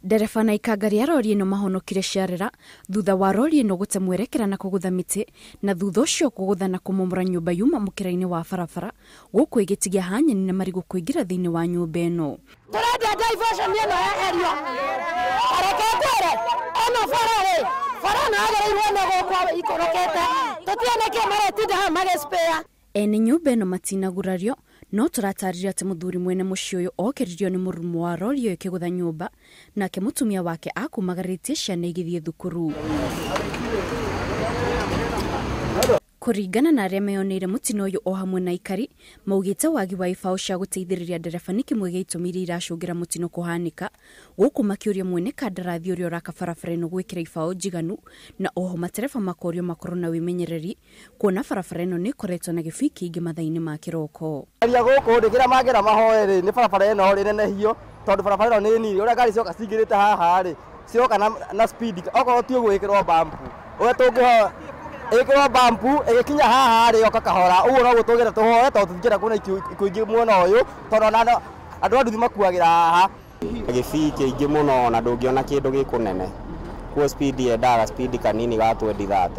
Ndereba na ikanga rĩa rori ĩno mahonokire ciarera thutha wa rori ĩno gũte mwerekera na kũgũtha mĩtĩ na thutha ũcio kũgũtha na kũmomora nyũmba yuma mũkĩra-inĩ wa barabara gũkũ ĩgĩtigia hanyeni na marigũ kũingĩra thĩinĩ wa nyũmba ĩno. Tũrenda diversion ĩno yeherio. Reke ngwĩre, ĩno bara rĩ, bara ĩno yagĩrĩirwo nĩ gũkwo ikũrũkĩte. Tũtiũĩ nĩkĩ maretinda hau magĩspare. Ene nyũmba ĩno matinagurario no tũratarĩrio atĩ mũthuri mwene mũciĩ ũyũ okĩririo nĩ mũrurumo wa rori ĩyo ĩkĩgũtha nyũmba nake mũtumia wake akumagarĩtie ciana igĩthiĩ thukuru. Kũringana na arĩa meyoneire mũtino ũyũ o hamwe na aikari maugĩte wagi wa ibaũ cia gũteithĩrĩria ndereba nĩ kĩmwe gĩa itũmi iria iracũngĩra mũtino kũhanĩka gũkũ makĩũria mwene kandarathi ũrĩa ũraka barabara ĩno gwĩkĩra ibaũ njiganu na oho matereba makorio makorwo na wĩmenyereri kuona barabara ĩno nĩ ĩkoretwo na gĩbii kĩingĩ mathaa-inĩ ma kĩroko. Aria gũkũ rĩ, kĩrĩa mangĩra mahoe rĩ, nĩ barabara ĩno rĩ ĩnenehio tondũ barabara ĩno nĩ nini, ũrĩa ngari cioka cingĩrĩte haha rĩ, ciroka na speed, okorwo ti ũguo ĩkĩrwo bump, ũrĩa tũngĩhoya ĩkĩrwo bump ĩgĩkinya haha rĩ yoka kahora, ũguo noguo tũngĩenda tũhoe tondũ tũtingĩenda kuona ikuũ ingĩ mwena ũyũ tondũ ona andũ a nduthi makuagĩra haha. Gĩbii kĩingĩ mũno na ndũngĩona kĩndũ gĩkũnene, kuo speed yendaga speed kanini ga 20-30.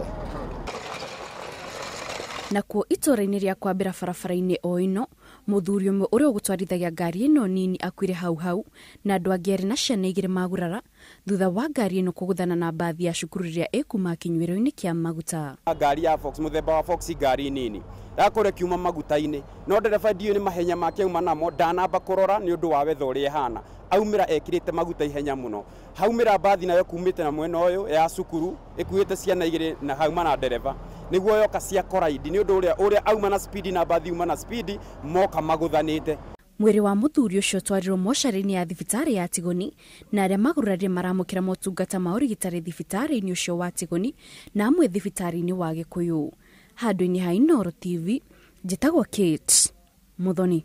Nakuo itũũra-inĩ rĩa kwambĩra barabara-inĩ o ĩno mũthuri ũmwe ũrĩa ũgũtwarithagia ngari ĩno nini akuire hau hau na andũ angĩ erĩ na ciana igĩrĩ magurara thutha wa ngari ĩno kũgũthana na mbathi ya cukuru ĩrĩa ĩkuma kĩnyuĩro-inĩ kĩa maguta. Ngari ya Fox, mũthemba wa Fox, ngari nini yakorwo ĩkiuma maguta-inĩ no ndereba ndiũĩ nĩ mahenya make auma namo ndanamba kũrora nĩ ũndũ wa weather ũrĩa ĩhana aumĩra ekĩrĩte maguta ihenya mũno haumĩra mbathi nayo kumĩte na mwena ũyũ ya cukuru ĩkuĩte ciana igĩrĩ na hauma na ndereba nĩguo yoka cia collide nĩ ũndũ ũrĩa auma na speed na mbathi uma na speed moka magũthanĩte. Mwĩrĩ wa mũthuri ũcio ũtwarirwo mocarĩ-inĩ ya thibitarĩ ya Tigoni na arĩa magurarire maramũkĩra motungata ma ũrigitani thibitarĩ-inĩ ũcio wa Tigoni na amwe thibitarĩ-inĩ wa Gĩkũyũ. Handũ-inĩ ha Inooro TV, njĩtagwo Kate Muthoni.